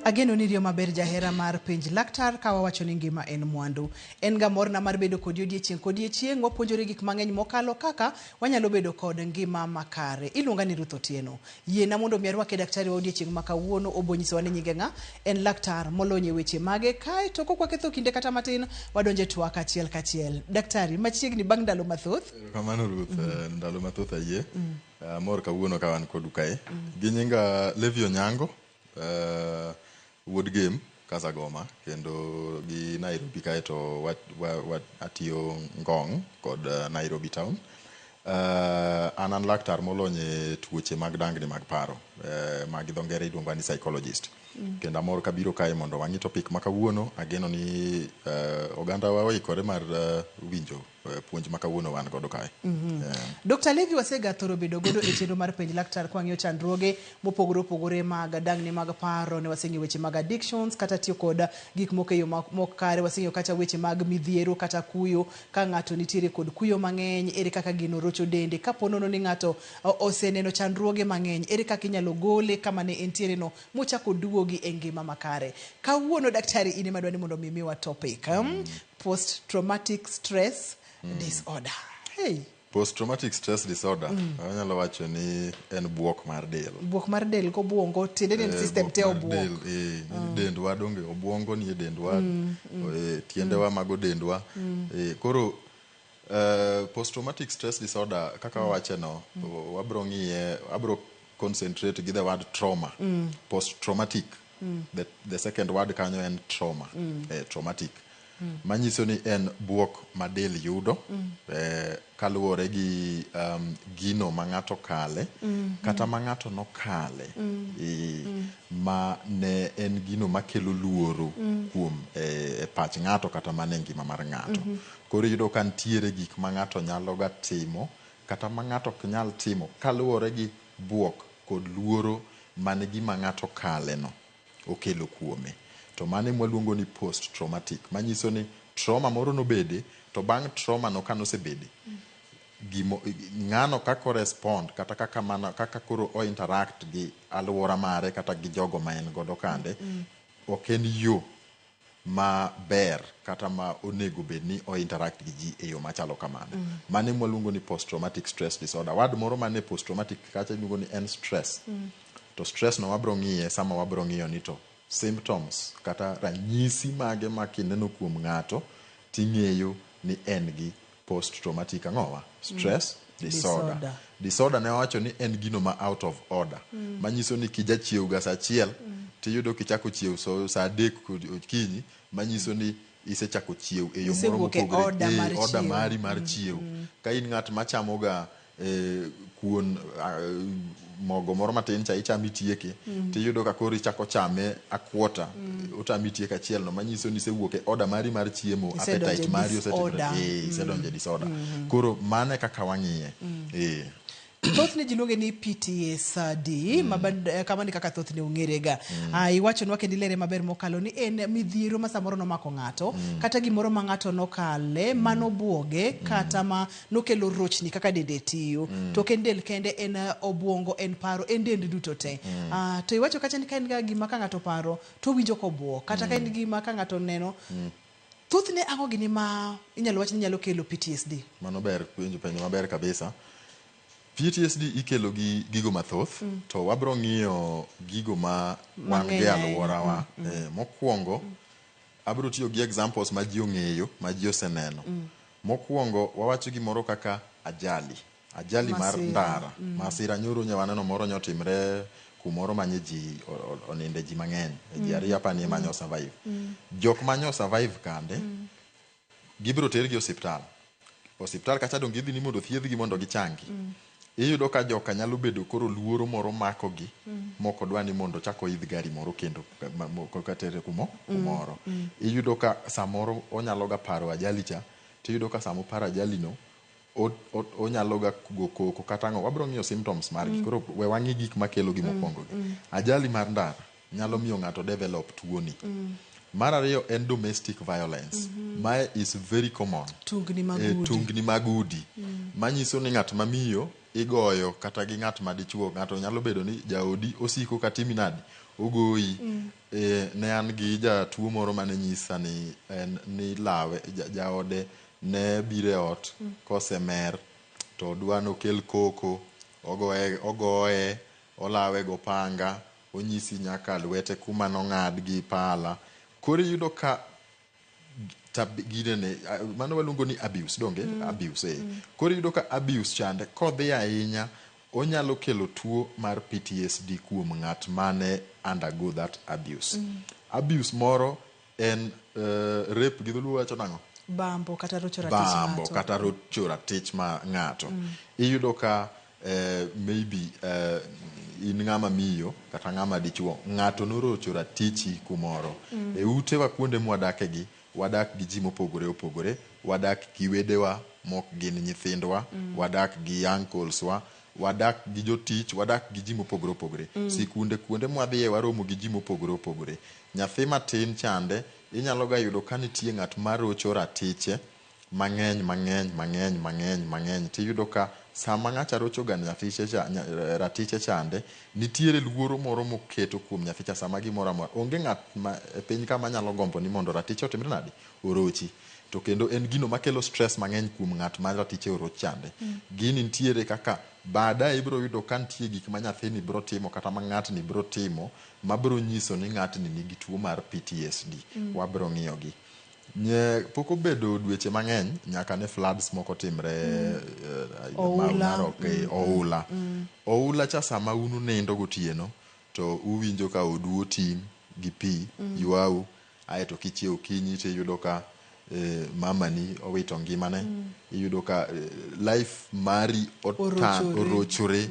Ageno ni riyo maber jahera mar penj laktar ka wawacho ni ngima en mwandu. En ga morna mar bedo kodi odiechieng' kodiechieng', wapuonjore gik mang'eny mokalo kaka wanyalo bedo kod ngima makare. Iluonga ni Ruth Otieno. Yiena mondo mi arwake daktari wa odiechieng' ma kawuono, obo nyisowa ni nyinge ng'a, en laktar molony e weche mage, kae to kok waketho kinde kata matin, wadonjo e twak achiel kachiel. Daktari, machiegni bang' ndalo mathoth. Erokamano Ruth, ndalo mathoth ayie. Amor kawuono ka wan kodu kae. Gi nyinga Levi Onyango, wuod Gem, Kasagoma, kendo gi Nairobi kae to atiyo Ngong kod Nairobi town. An an laktar molony e tuoche mag dangni mag paro, ma gi dho ngere iluongo ni psychologist. Kendo amor kabiro kae mondo wang'i topic ma kawuono. Ageno ni oganda wa oikore mar winjo puonj ma kawuono wan godo kae. Dr. Levi wasega thoro bedo godo e chenro mar penj laktar kwang'iyo chandruoge mopogore opogore mag dangni mag paro, ne waseng'iyo weche mag addictions kata tiyo kod gik moko e yo mok kare, waseng'iyo kata weche mag midhiero kata kuyo, ka ng'ato nitiere kod kuyo mang'eny, ere kaka gino rocho dende, kapo nono ni ng'ato oseneno chandruoge mang'eny, ere kaka inyalo gole kama ne entiere no mochak oduogi e ngima makare. Kawuono daktari in ema dwa ni mondo mi miwa topic. Post traumatic stress disorder. Hey. Post traumatic stress disorder, anyalo wacho ni en buok mar del. Buok mar del gobwongo, tiende ni en system te buok mar obuok. del, dendwa donge obwongo nie dendwa, tiendewa mago dendwa. Koro post traumatic stress disorder kaka wawache no, wabro ng'iye, abro concentrate gi the word trauma. Post traumatic. The second word kanyo en trauma. Traumatic. Manyiso ni en buok ma del yudo kaluwore gi gino ma ng'ato kale kata ma ng'ato nokale ma ne en gino makelo luoro kuom e pach ng'ato kata mana e ngima mar ng'ato. Koro iyudo ka nitiere gik ma ng'ato nyalo ga timo kata ma ng'ato ok nyal timo kaluwore gi buok kod luoro mane gima ng'ato kale no okelo kuome. To mano ema waluongo ni post traumatic, manyiso ni trauma moro nobede, to bang' trauma no kanosebede, gimo, ng'ano kaka o respond kata kaka mana kaka koro o interact gi alwora mare kata gi jogo ma en godo kande, ok en yo maber kata ma onego bed ni o interact gi ji e yo machalo kamano. Mano ema waluongo ni post traumatic stress disorder. Word moro mane post traumatic kacha iluongo ni en stress. To stress no wabro ng'iye sama wabro ng'iyo ni to symptoms kata ranyisi mage ma kineno kuom ng'ato ting'eyo ni en gi post traumatic ang'owa? Stress disorder. Disorder. Disorder ne wawacho ni en gino ma out of order. Manyiso ni kijachiew ga saa achiel, tiyudo kichako chiew so saa adek okinyi, manyiso ni isechako chiew e yo moro Isewuok e mopogore. order mar Order chiew. mari mar chiew. Ka in ng'at machamo ga kuon mogo moro matin cha ichamo itieke, tiyudo ka koro ichako chame a quarter, otami tieko achiel no, manyiso ni isewuok e order mari mar chiemo, Isedonjo appetite e mari osetimore. disorder. Isedonjo e disorder. Koro mano e kaka wang'iye. Thothne ji luonge ni PTSD, kamano e kaka thothne ong'ere ga. Iwachonwa kendo ilere maber mokalo ni en midhiero ma samoro nomako ng'ato, kata gimoro ma ng'ato nokale, manobuoge, kata ma nokelo rochni kaka dende tiyo. To ok en del kende, en obwongo, en paro, en dend duto te. To iwacho kacha ni ka en ga gima ka ng'ato paro, to owinjo kobuok, kata ka en gima ka ng'ato oneno. Thothne ang'o gini ma inyalo wach ni nyalo kelo PTSD? Mano ber, penjo penjo maber kabisa. PTSD ikelo gi gigo mathoth, to wabro ng'iyo gigo ma wan Mang'eny go e ahinya. alworawa. Mokwongo, abro tiyo gi examples ma ji ong'eyo, ma ji oseneno. Mokwongo, wawacho gimoro kaka ajali. Ajali mar Masira. ndara. Masira nyoro nyo waneno moro nyotimre kumoro manye ji oninde ji mang'eny. Ji ariyo apani ema nyo survive. Jok manyo survive kande, gibiro tergi osiptal. Osiptal kacha dong gidhi ni mondo thiedhgi mondo gichangi. Iyudo ka joka nyalo bedo koro luoro moro makogi, mok odwa ni mondo ochak oidh gari moro kendo koka tere kumoro. Iyudo ka samoro onyalo ga paro ajali cha, tiyudo ka sama oparo ajali no, onyalo ga go koko kata ang'o. Wabiro ng'iyo symptoms margi. Koro we wang'i gik makelo gi mokwongo gi. Ajali mar ndara nyalo miyo ng'ato develop tuoni. Mar ariyo en domestic violence. Mae is very common. Tungni mag udi. Tungni mag udi. Manyiso ni ng'at mamiyo igoyo kata gi ng'at ma dichuo. Ng'ato nyalo bedo ni jaodi osiko katimi nadi? Ogoyi. Ne an gi jatuo moro mane nyisa ni en ni lawe jaode ne biro e ot kosemer to odwa nokel koko, ogoye, olawe gopanga, onyisi nyaka lwete kuma nong'ad gi pala. Koro iyudo ka ginene, mano waluongo ni abuse, donge? Abuse, eh. Koro iyudo ka abuse chande kodhi ahinya onyalo kelo tuo mar PTSD kuom ng'at mane undergo that abuse. Abuse moro en rape, gi dholuo wacho nang'o? Bambo kata rocho ratich Bambo ng'ato. kata rocho ratich ma ng'ato. Iyudo ka maybe in ng'ama miyo kata ng'ama dichuo, ng'ato norocho ratichi kumoro. E utewa kuonde mwadake gi, wadak gi ji mopogore opogore, wadak gi wedewa mok gin nyithindwa, wadak gi uncles wa, wadak gi jotich, wadak gi ji mopogore opogore. Sikunde kuonde mwadhiye waromo gi ji mopogore opogore. Nyathi matin chande inyalo ga yudo ka nitie ng'at marocho ratiche mang'eny mang'eny mang'eny mang'eny mang'eny, tiyudo ka sama ng'acha rocho ga nyathiche cha, ratiche chande, nitiere luoro moro moketo kuom nyathi cha. Sama gimoro amora, onge ng'at ma e piny ka manyalo gombo ni mondo ratiche otimre nade, orochi, to kendo en gino makelo stress mang'eny kuom ng'at ma ratiche oroch chande. Gini nitiere kaka baadaye ibiro yudo ka nitie gik ma nyathini biro timo kata ma ng'atni biro timo mabiro nyiso ni ng'atni nigi tuo mar PTSD. Wabiro ng'iyogi. Nye, pok obedo dweche mang'eny nyaka ne floods moko timre, Oula. Narok, oula. Oula cha, sama un unindo gotieno to uwinjo ka odu oting' gi pi ywau, aeto kichiew okinyi tiyudo ka mamani owito ngimane. Iyudo ka life mari Orochore. Orochore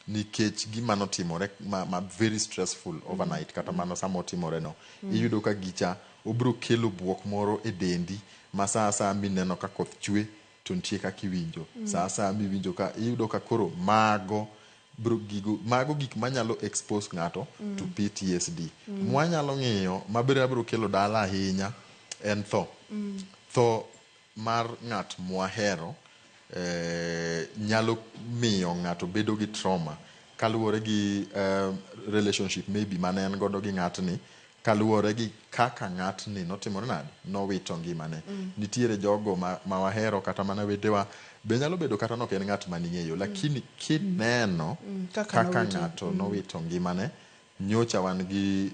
nikech gima notimore ma very stressful overnight, kata mano sama otimore no, iyudo ka gicha obiro kelo buok moro e dendi ma sa asaya mineno ka koth chwe to nitie kaka iwinjo, sa asaya miwinjo ka iyudo ka koro mago bro gigo, mago gik manyalo expose ng'ato to PTSD. Mwanyalo ng'iyo mabiro abiro kelo dala ahinya en tho. Tho mar ng'at mwahero nyalo miyo ng'ato bedo gi trauma kaluwore gi relationship maybe mane en godo gi ng'atni, kaluwore gi kaka ng'atni notimore nade, nowito ngimane. Nitiere jogo ma wahero, kata mana wedewa be nyalo bedo, kata nok en ng'at maning'eyo, lakini kineno kaka kaka nowito. Ng'ato nowito ngimane. Nyocha wan gi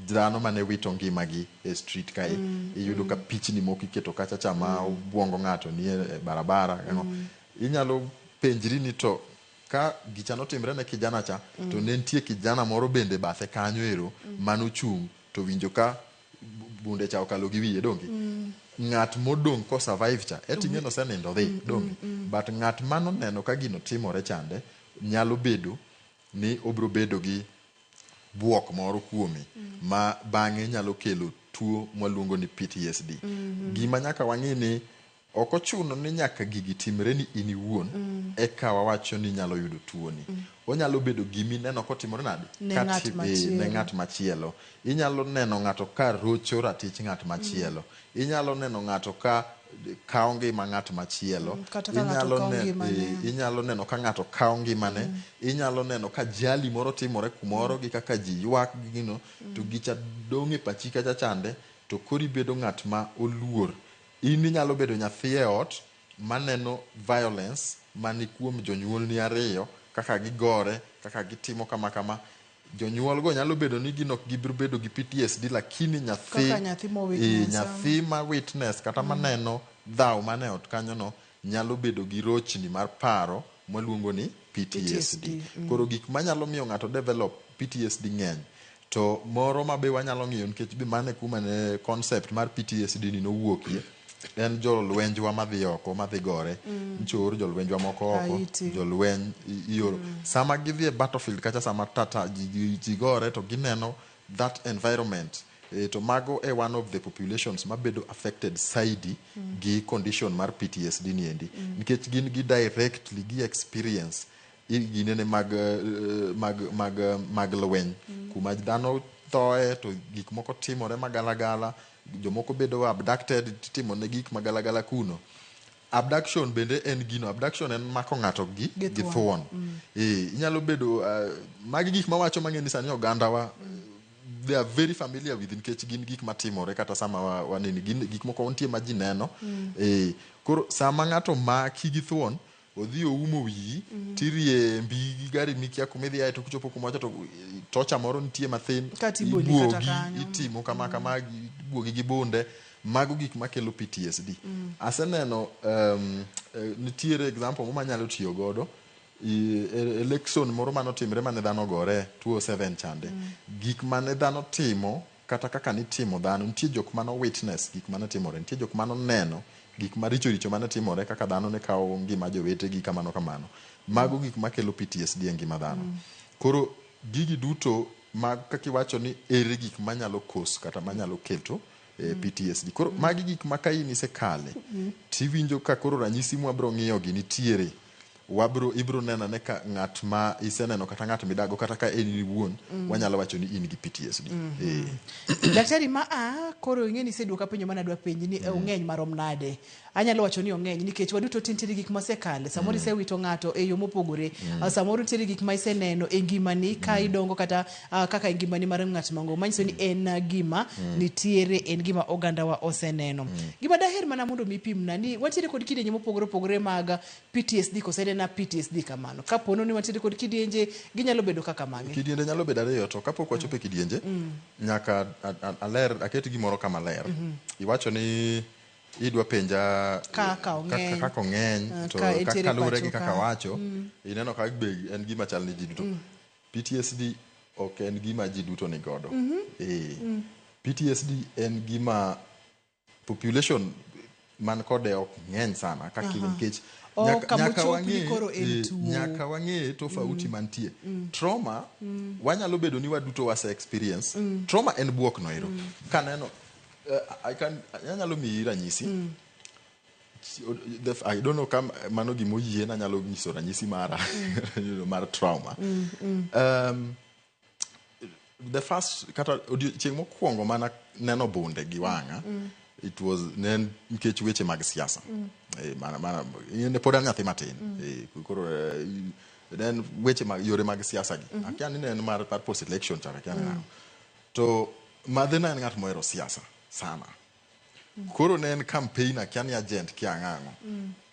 dhano mane wito ngimagi e street kae, iyudo ka pichni moko iketo kacha cha ma obwongo ng'ato nie e barabara. Ang'o? Inyalo penjri ni to ka gicha notimre ne kijana cha, to ne nitie kijana moro bende bathe kanyo ero manochung' to winjo ka bunde cha okalo gi wiye, donge ng'at modong' ko survive cha eti ing'e nosenindo dhi, donge? But ng'at manoneno ka gino timore chande nyalo bedo ni obiro bedo gi buok moro kuome ma bang'e nyalo kelo tuo mwaluongo ni PTSD. Gima nyaka wang'i ni ok ochuno ni nyaka gigi timre ni in iwuon eka wawacho ni inyalo yudo tuoni. Onyalo bedo gimineno kotimore nade? Ne ng'at machielo. Ne ng'at machielo. Inyalo neno ng'ato ka rocho ratich ng'at machielo. Inyalo neno ng'ato ka kawo ngima ng'at machielo. Kata ka ng'ato Inyalo kawo ngimane. Inyalo neno ka ng'ato kawo ngimane. Inyalo neno ka jali moro timore kumoro gi kaka ji ywak gi gino, to gicha dong' e pachi kacha chande, to koro ibedo ng'at ma oluor. In inyalo bedo nyathi e ot maneno violence mani kuom jonyuolni ariyo, kaka gigore, kaka gitimo kama kama. Jonyuol go nyalo bedo ni gin ok gibiro bedo gi PTSD, lakini nyathi, Kaka nyathi mo witness, nyathi ma witness kata maneno dhaw mane ot kanyo no nyalo bedo gi rochni mar paro mwaluongo ni PTSD. PTSD. Koro gik manyalo miyo ng'ato develop PTSD ng'eny. To moro ma be wanyalo ng'iyo, nikech be mano e kuma ne concept mar PTSD ni nowuokie, en jolwenjwa madhi oko, madhi gore. Nyocha oor jolwenjwa moko oko, Haiti. Jolweny ioro. Sama gidhi e battlefield kacha, sama tata ji gore to gineno that environment. To mago e one of the populations mabedo affected saidi gi condition mar PTSD ni endi. Nikech gin gi directly gi experience ginene mag lweny kuma dhano thoe to gik moko timore magalagala, jomoko bedo abducted, titimo ne gik magalagala kuno. Abduction bende en gino, abduction en mako ng'ato Gi gi thuon. thuon. Inyalo bedo magi gik mawacho mang'e ni sani ogandawa they are very familiar with nikech gin gik matimore kata sama wanini gin gik moko nitie ma ji neno. Koro sama ng'ato maki gi thuon odhi oumo wiyi tiriembi gi gari mikia kuma idhi ae to kichopo kumacha to tocha moro nitie mathin Kata iboli kata ibuogi kanyo. itimo kama kama ibuogi gi bunde mago gik makelo PTSD. Aseneno nitiere example moro manyalo tiyo godo election moro manotimre mane dhano ogore 2007 chande. Gik mane dhano timo kata kaka nitimo dhano nitie jok mano witness gik mane timore nitie jok mano neno gik maricho richo mane timore kaka dhano ne kawo ngima jowetegi kamano kamano. Mago gik makelo PTSD e ngima dhano. Koro gigi duto mag kaka iwacho ni ere gik manyalo cause kata manyalo keto PTSD. Koro magi gik ma ka in isekale tiwinjo ka koro ranyisi mwabro ng'iyo gi nitiere wabro ibro neno ane ka ng'at ma iseneno kata ng'at midago kata ka en in iwuon wanyalo wacho ni in gi PTSD. Daktari ma a koro ing'e ni iseduoka penjo mane adwa penji ni ong'eny marom nade. Anyalo wacho ni ong'eny nikech waduto nitiere gik masekale. Samoro isewito ng'ato e yo mopogore. Samoro nitiere gik ma iseneno e ngimani ka idongo kata kaka e ngimani mar ng'at mang'ongo. Manyiso ni en gima nitiere, en gima ogandawa oseneno. Gima daher mana mondo mi ipimna ni wantiere kod kidienje mopogore opogore mag PTSD koso en PTSD kamano. Kapo ni wantiere kod kidienje ginyalo bedo kaka mage. Kidienje nyalo bedo ariyo to kapok wachopo e kidienje nyaka aler aket gimoro kama ler. Iwacho ni idwa penja Kaka ong'eny. Kaka ong'eny to ka entiere kaluwore gi pacho kaka ka. wacho ineno ka be en gima chal ni ji duto. PTSD ok en gima ji duto ni godo. PTSD en gima population man kode ok ng'eny sana kaka nikech Oh, kama ochopo ni koro en tuo. Nyaka wang'e tofauti mantie. Trauma wanyalo bedo ni waduto wase experience. Trauma en buok no ero. Kaneno anyalo miyi ranyisi. I don't know kam mano gimoyie nanyalo nyiso ranyisi mara mar trauma. The first kata odiochieng' mokwongo mana neno bunde gi wang'a it was ne en nikech weche mag siasa. Ne pod an nyathi matin. Koro ne en weche mag yore mag siasa gi. Akia ni ne en mar post election cha akia ni nang'o. To madhina en ng'at mohero siasa sana. Koro ne en campaign akia ni agent kia ng'ang'o.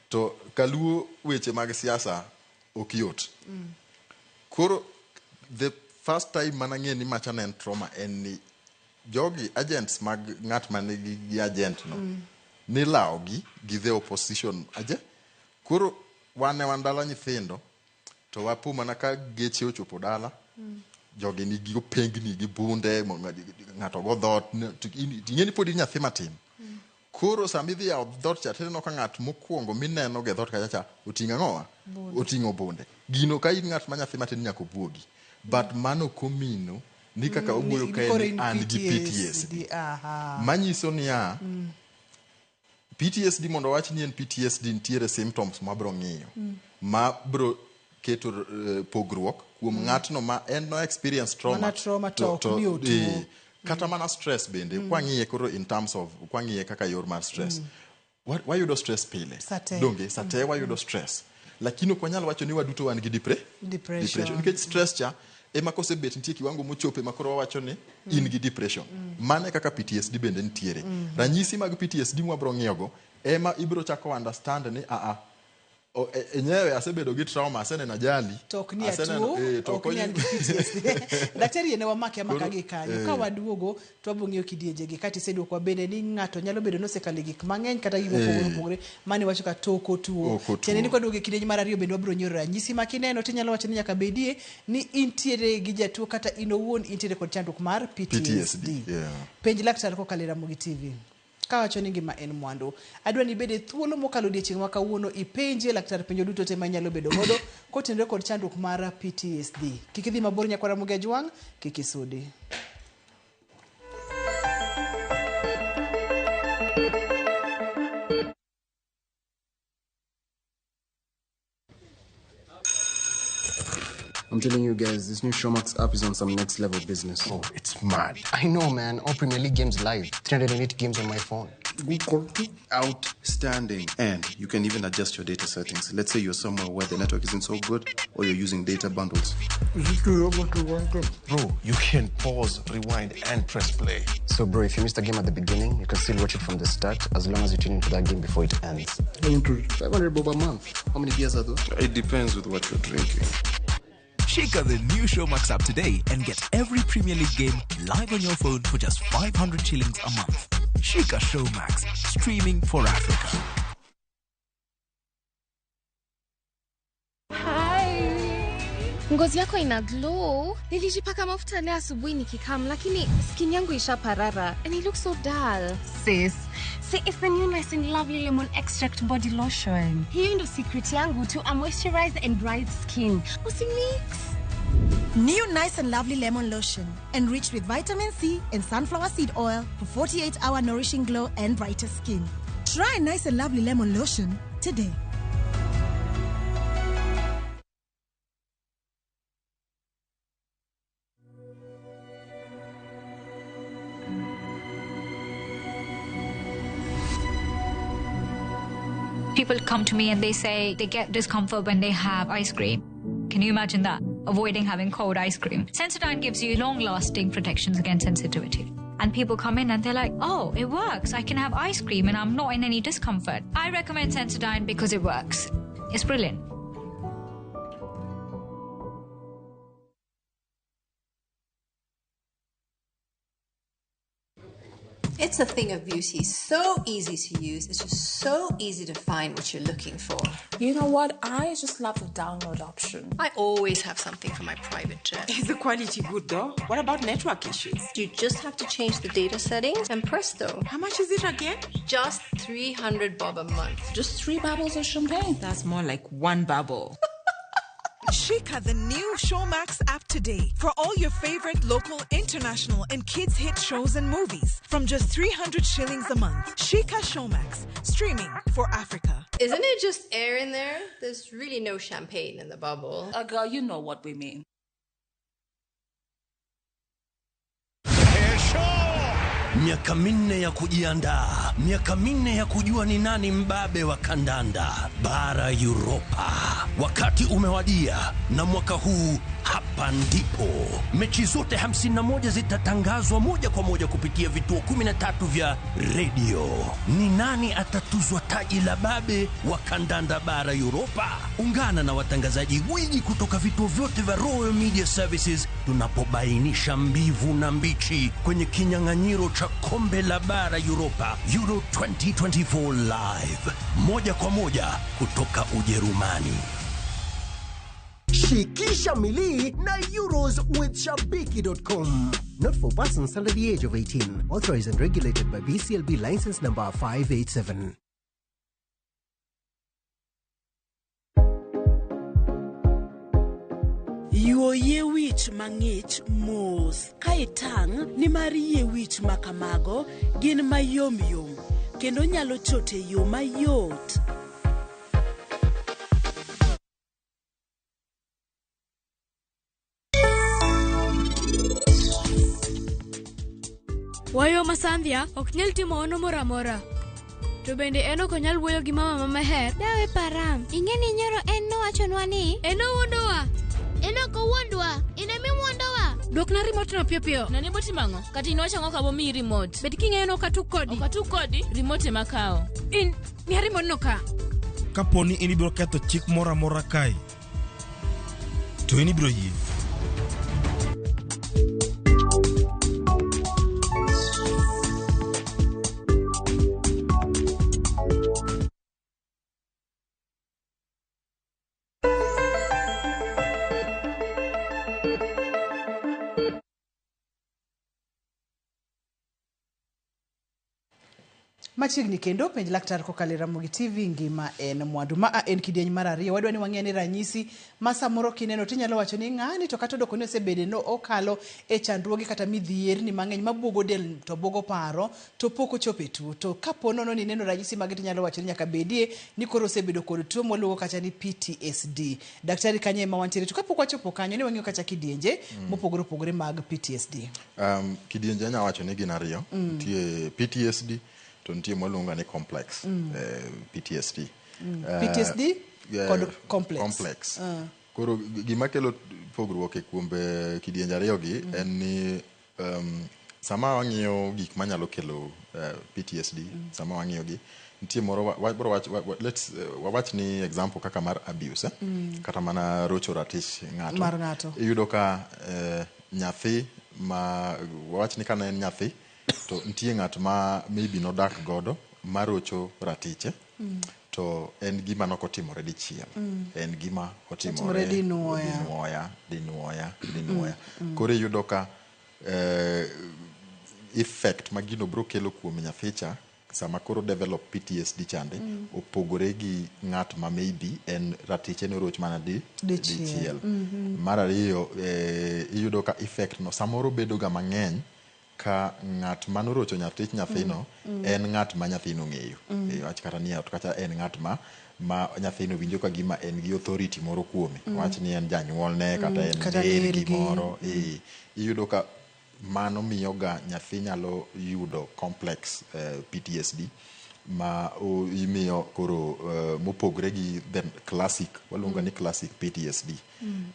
To kaluo weche mag siasa ok yot. Koro the first time mana ng'e ni macha ne en trauma en ni jogi agents mag ng'at manigi gi agent no nilawo gi gi the opposition aje. Koro wan ne wan dala nyithindo to wapo mana ka geche ochopo dala jogi nigi opengni gi bunde ng'ato go dhoot ing'e ni pod in nyathi matin. Koro sama idhi yawo dhoot cha tineno ka ng'at mokwongo mineno go e dhoot kacha cha oting'o ang'owa? Oting'o bunde. Gino ka in ng'at ma nyathi matin nyaka obuogi. But mano ok omino ni kaka owuoyo kae ni an gi PTSD. Manyiso niya PTSD mondo wach ni en PTSD nitiere symptoms mabro ng'iyo ma bro keto pogruok kuom ng'atno ma en no experience trauma. Mana trauma to ok ni otuo. Kata mana stress bende kwang'iye koro in terms of kwang'iye kaka yor mar stress. Wayudo stress pile. Sate. Donge sate wayudo stress. Lakini ok wanyal wacho ni waduto wan gi Depression. Nikech stress cha ema kosebet nitie kiwango mochope ma koro wawacho ni in gi depression. Mano e kaka PTSD bende nitiere. Ranyisi mag PTSD mwabro ng'iyogo ema ibro chako understand ni enyewe asebedo gi trauma, aseneno ajali. To ok ni atuo, to ok ni an gi PTSD. Daktari yie ne wamake amaka gi kanyo. Ka waduogo to wabiro ng'iyo kidienje gi kata iseduoko bende ni ng'ato nyalo bedo ni osekalo gik mang'eny kata gik mopogore opogore mane wacho ka to ok otuo. Ok otuo. Tiende ni kwaduogo e kidieny mar ariyo bende wabiro ng'iyo ranyisi ma kineno tinyalo wacho ni nyaka bedie ni intiere gi jatuo kata in owuon intiere kod chandruok mar PTSD. PTSD, yeah. Penj laktar kokalo e Ramogi TV. Kawacho ni ngima en mwandu. Adwa ni ibed e thuolo mokalo odiechieng' ma kawuono ipenje laktar penjo duto te ma inyalo bedo godo kotenore kod chandruok mar PTSD. Kik idhi mabor nyakwara Ramogi Ajwang', kik isudi. I'm telling you guys, this new Showmax app is on some next level business. Oh, it's mad. I know, man. All Premier League games live. 308 games on my phone. Good quality. Outstanding. And you can even adjust your data settings. Let's say you're somewhere where the network isn't so good or you're using data bundles. Bro, you can pause, rewind, and press play. So, bro, if you missed a game at the beginning, you can still watch it from the start as long as you tune into that game before it ends. 500 bob a month. How many beers are those? It depends with what you're drinking. Shika the new Showmax app today and get every Premier League game live on your phone for just 500 shillings a month. Shika Showmax, streaming for Africa. Ngozi yako ina glow. Nilijipaka mafuta leo asubuhi nikikam, lakini skin yangu ishaparara and it looks so dull. Sis, see, it's the new Nice and Lovely Lemon Extract Body Lotion. Hiyo ndo secret yangu to a moisturized and bright skin. Usimix. New Nice and Lovely Lemon Lotion, enriched with vitamin C and sunflower seed oil for 48-hour nourishing glow and brighter skin. Try Nice and Lovely Lemon Lotion today. People come to me and they say they get discomfort when they have ice cream. Can you imagine that? Avoiding having cold ice cream. Sensodyne gives you long-lasting protections against sensitivity. And people come in and they're like, oh, it works. I can have ice cream and I'm not in any discomfort. I recommend Sensodyne because it works. It's brilliant. It's a thing of beauty, so easy to use. It's just so easy to find what you're looking for. You know what? I just love the download option. I always have something for my private jet. Is the quality good though? What about network issues? You just have to change the data settings and presto. How much is it again? Just 300 bob a month. Just 3 bubbles of champagne. That's more like 1 bubble. Shika the new Showmax app today for all your favorite local, international, and kids hit shows and movies from just 300 shillings a month. Shika Showmax, streaming for Africa. Isn't it just air in there? There's really no champagne in the bubble. Girl, you know what we mean. Miaka 4 ya kujiandaa, miaka 4 ya kujua ni nani mbabe wa kandanda bara Europa. Wakati umewadia, na mwaka huu hapa ndipo mechi zote 51 zitatangazwa moja kwa moja kupitia vituo 13 vya redio. Ni nani atatuzwa taji la babe wa kandanda bara Europa? Ungana na watangazaji gwiji kutoka vituo vyote vya Royal Media Services tunapobainisha mbivu na mbichi kwenye kinyang'anyiro cha kombe la bara Europa Euro 2024 live, moja kwa moja kutoka Ujerumani. Shikisha milii na Euros with Shabiki.com. Not for persons under the age of 18. Authorized and regulated by BCLB license number 587. Yuo yie wich mang'ich mos ka itang' nimar yie wich makamago gin mayomyom kendo nyalo chot e yo mayot. Wayo masandhia ok nyal timo hono moro amora. To bende en ok onyal wuoyo gi mama maher. Dawe param, ing'e ni nyoro en nowachonwa ni en owuondowa. En ok owuondwa, in ema iwuondowa. Duokna remote no piyo piyo. Nani botimo ang'o? Kata in wacho ang'o ka bomiyi remote? Bed king'eyo ni ok atug kodi. Ok atug kodi, remote ema kawo. In, miya remote no ka. Kapo ni in ibiro ketho chik moro amora kae, to in ibiro yie. Machiegni kendo penj laktar kokalo e Ramogi TV ngima en mwandu. Ma en kidieny mar ariyo. Wadwa ni wang'e ni ranyisi ma samoro kineno tinyalo wacho ni ng'ani to kata odoko ni osebede no okalo e chandruoge kata midhierni mang'eny mabuogo del to buogo paro to pok ochopo e tuo. To kapo nono ni neno ranyisi mage tinyalo wacho ni nyaka bedie ni koro osebedo kod tuo mwaluongo kacha ni PTSD. Daktari kanyo ema wantiere. To kapok wachopo kanyo ni wang'iyo kacha kidienje mopogore opogore mag PTSD. Kidienje anya wacho ni gin ariyo. Nitie PTSD to nitie mwaluongo ni complex PTSD. PTSD kod complex. Complex. Koro gima kelo pogruok e kuom kidienje ariyo gi en ni sama wang'iyo gik manyalo kelo PTSD, sama wang'iyo gi nitie moro wa, wach, wa, wa, let's wawach ni example kaka mar abuse, eh? Kata mana rocho ratich ng'ato. Mar ng'ato. Iyudo ka nyathi ma wawach ni kane en nyathi to nitie ng'at ma maybe nodak godo marocho ratiche, to en gima nokotimore dichiel, en gima otimore Otimore dinuoya. Dinuoya, dinuoya, dinuoya. Koro iyudo ka effect ma gino bro kelo kuom nyathicha sama koro develop PTSD chande opogore gi ng'at ma maybe en ratiche ne oroch mana di Dichiel. Dichiel. Mar ariyo, iyudo ka effect no samoro bedo ga mang'eny ka ng'at manorocho nyatich nyathino en ng'at ma nyathino ong'eyo. Wach kata ni e ot kacha en ng'at ma nyathino winjo ka gima en gi authority moro kuome. Wach ni en janyuolne kata en Kata nergi nergi. moro. Iyudo ka mano miyo ga nyathi nyalo yudo complex PTSD ma imiyo koro mopogre gi the classic waluongo ni classic PTSD.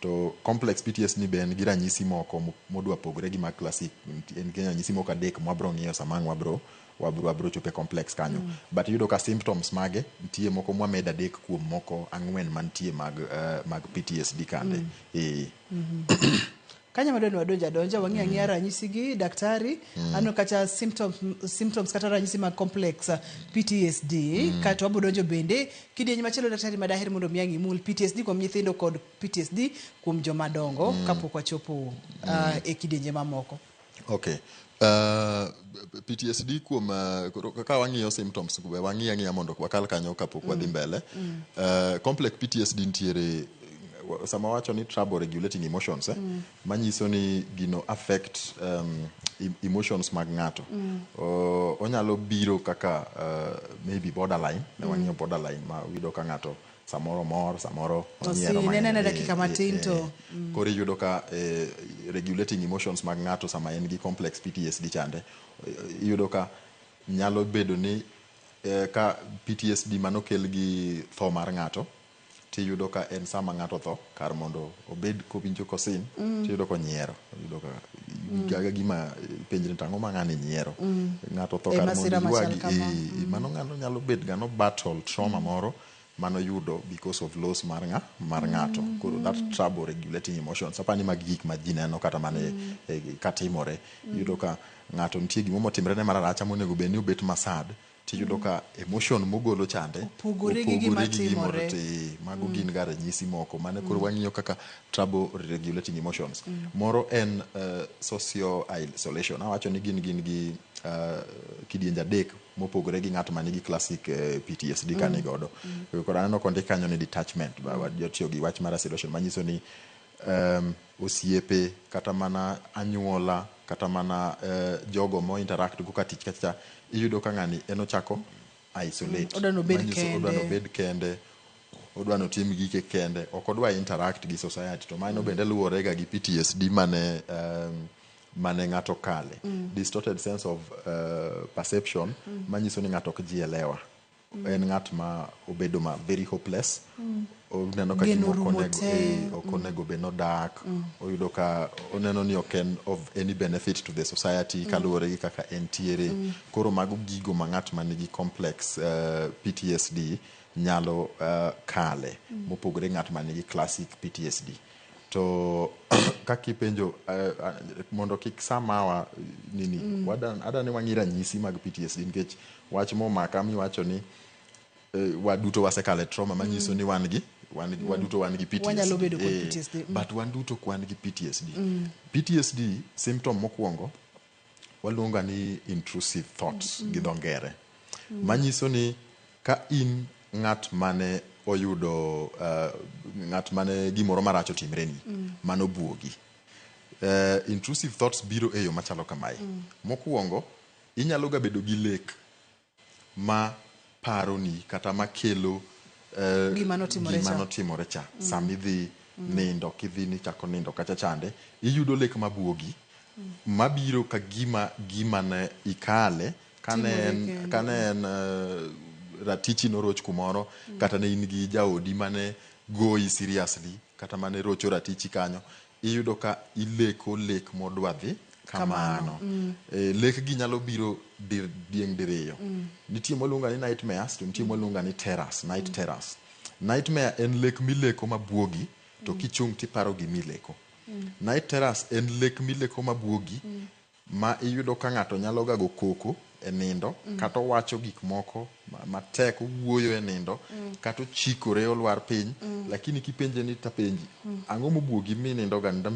To complex PTSD be en gi ranyisi moko modwa pogre gi mag classic. En gi ranyisi moko adek mwabro ng'iyo sama ang' wabro chopo e complex kanyo. But iyudo ka symptoms mage nitie moko mwamedo adek kuom moko ang'wen mantie mag PTSD kande. Kanyo madwa ni wadonj adonja wang'i ang'iya ranyisi gi daktari. Aneno kacha symptoms kata ranyisi mag complex PTSD. Kato wabo donjo bende kidieny machielo, daktari, madaher mondo mi ang' imul PTSD kuom nyithindo kod PTSD kuom joma dongo kapok wachopo e kidienje mamoko. Okay. PTSD kuom koro kaka wang'iyo symptoms, we wang'i ang'iya mondo wakal kanyo kapok wadhi mbele. Complex PTSD nitiere sama wacho ni trouble regulating emotions, manyiso ni gino affect emotions mag ng'ato. Onyalo biro kaka maybe borderline, ne wang'iyo borderline ma wiyudo ka ng'ato samoro mor, samoro onyiero Osin, en mang'eny. ena dakika matin to Koro iyudo ka regulating emotions mag ng'ato sama en gi complex PTSD chande, iyudo ka nyalo bedo ni ka PTSD manokel gi tho mar ng'ato, tiyudo ka en sama ng'ato tho, kar mondo obed kowinjo kosin, tiyudo konyiero. Iyudo ka gaga gima penjre to ang'o ma ng'ani nyiero. Ng'ato tho E kar mondo masira machal iywagi, kama. Mano ng'ano nyalo bet ga no battle trauma moro manoyudo because of loss mar ng'ato. Koro that trouble regulating emotions, apani mag gik ma ji neno kata mana katimore. Iyudo ka ng'ato nitie gimo motimre ne mararacha monego bed ni obet masad, tiyudo ka emotion mogolo chande Opogore gi gima opogore gi gimoro timore. Mago gin ga ranyisi moko mane koro wang'iyo kaka trouble regulating emotions. Moro en social isolation. Awacho ni gin gi kidienje adek mopogore gi ng'at manigi classic PTSD ka nigodo. Koro aneno kondik kanyo ni detachment, watiyo gi wach mar isolation manyiso ni osiepe kata mana anyuola kata mana jogo mo interact go ka tich kacha, iyudo ka ng'ani en ochako isolate. Odwa ni obed Manyiso kende. odwa ni obed kende, odwa ni otim gike kende, ok odwa interact gi society. To mano bende luwore ga gi PTSD mane ng'ato kale. Distorted sense of perception, manyiso ni ng'ato ok jielewa. En ng'at ma obedo ma very hopeless. Oneno ka Geno gima ok rumo onego te. Ok onego bed nodak. Oyudo ka oneno ni ok en of any benefit to the society kaluwore gi kaka entiere. Koro mago gigo ma ng'at manigi complex PTSD nyalo kale mopogore ng'at manigi classic PTSD. To kaka ipenjo, mondo kik samawa nini, adwa ni wang'i ranyisi mag PTSD, nikech wach momaka miwacho ni waduto wasekale trauma, manyiso ni wan gi wan, waduto wan gi PTSD. Wanyalo bedo kod PTSD. But wan duto ok wan gi PTSD. PTSD symptom mokwongo waluongo ni intrusive thoughts gi dho ngere, manyiso ni ka in ng'at mane oyudo ng'at mane gimoro marach otimreni, mano buogi, intrusive thoughts biro e yo machalo kamae. Mokwongo, inyalo ga bedo gi lek ma paroni kata makelo Gima notimore gima cha. Notimore cha. Sama idhi nindo, kidhi ni chako nindo kacha chande, iyudo lek mabuogi mabiro ka gima ne ikale. Kane Timore en, kende. kane en ratichi noroch kumoro kata ne in gi jaodi mane goyi seriously kata mane rocho ratichi kanyo iyudo ka ileko lek modwa dhi kamano. Lek gi nyalo biro dieng' diriyo. Nitie mwaluongo ni nightmares to nitie mwaluongo ni terrors, night terrors. Nightmare en lek mileko mabuogi to kichung' tiparo gimileko. Night terrors en lek mileko mabuogi ma iyudo ka ng'ato nyalo ga go koko e nindo kata owacho gik moko matek owuoyo e nindo kata ochikore olwar piny lakini kipenje ni tapenji ang'o mobuogi minindo ga nindo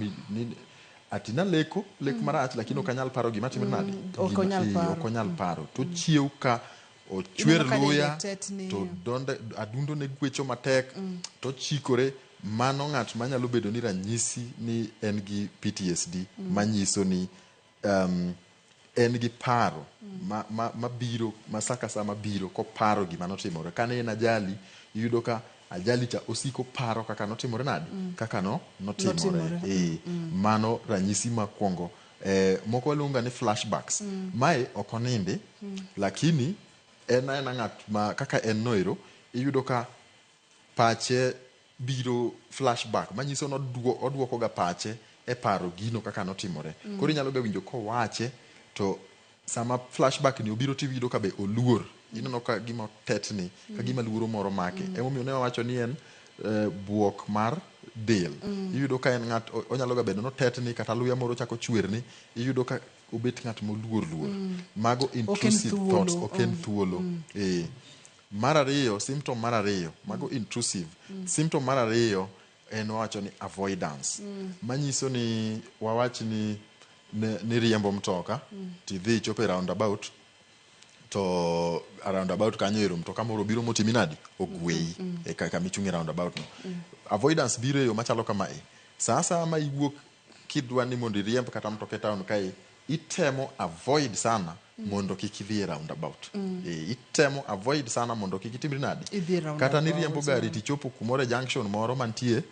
ati naleko lek marach lakini ok anyal paro gima timre nade. Ok onyal paro. Ok onyal paro to chiew ka ochwer Ineno ka dende luya tetni. to donde adundo ne gwecho matek to chikore. Mano ng'at manyalo bedo ni ranyisi ni en gi PTSD manyiso ni en gi paro mabiro ma sa ka sa mabiro koparo gima notimore. Kane en ajali iyudo ka ajali cha osiko paro kaka notimore nade kaka notimore. Notimore. Mano ranyisi makwongo. Moko waluongo ni flashbacks. Mae ok onindi lakini en aena ng'at ma kaka en noero iyudo ka pache biro flashback manyiso ni oduoko ga pache e paro gino kaka notimore. Koro inyalo ga winjo kowache to sama flashback ni obiro tiwinjo ka be oluor. Ineno ka gima otetni ka gima luoro moro make. Emomiyo ne wawacho ni en buok mar del. Iyudo ka en ng'at onyalo ga bedo notetni kata luya moro chako chwerni iyudo ka obet ng'at moluor luor. Mago intrusive thoughts ok en thuolo. Mar ariyo, symptom mar ariyo, mago intrusive. Symptom mar ariyo en wawacho ni avoidance. Manyiso ni wawach ni ni riembo mtoka tidhi ichopo e roundabout to a roundabout kanyo ero mtoka moro biro motimi nadi ogweyi e kama ichung' e roundabout no. Avoidance biro e yo machalo kamae. Sa asaya ma iwuok kidwa ni mondo iriemb kata mtoka e town kae itemo avoid sana mondo kik idhi e roundabout. Itemo avoid sana mondo kik itimri nade. Idhi e roundabout. Kata niriembo gari tichopo kumoro e junction moro mantie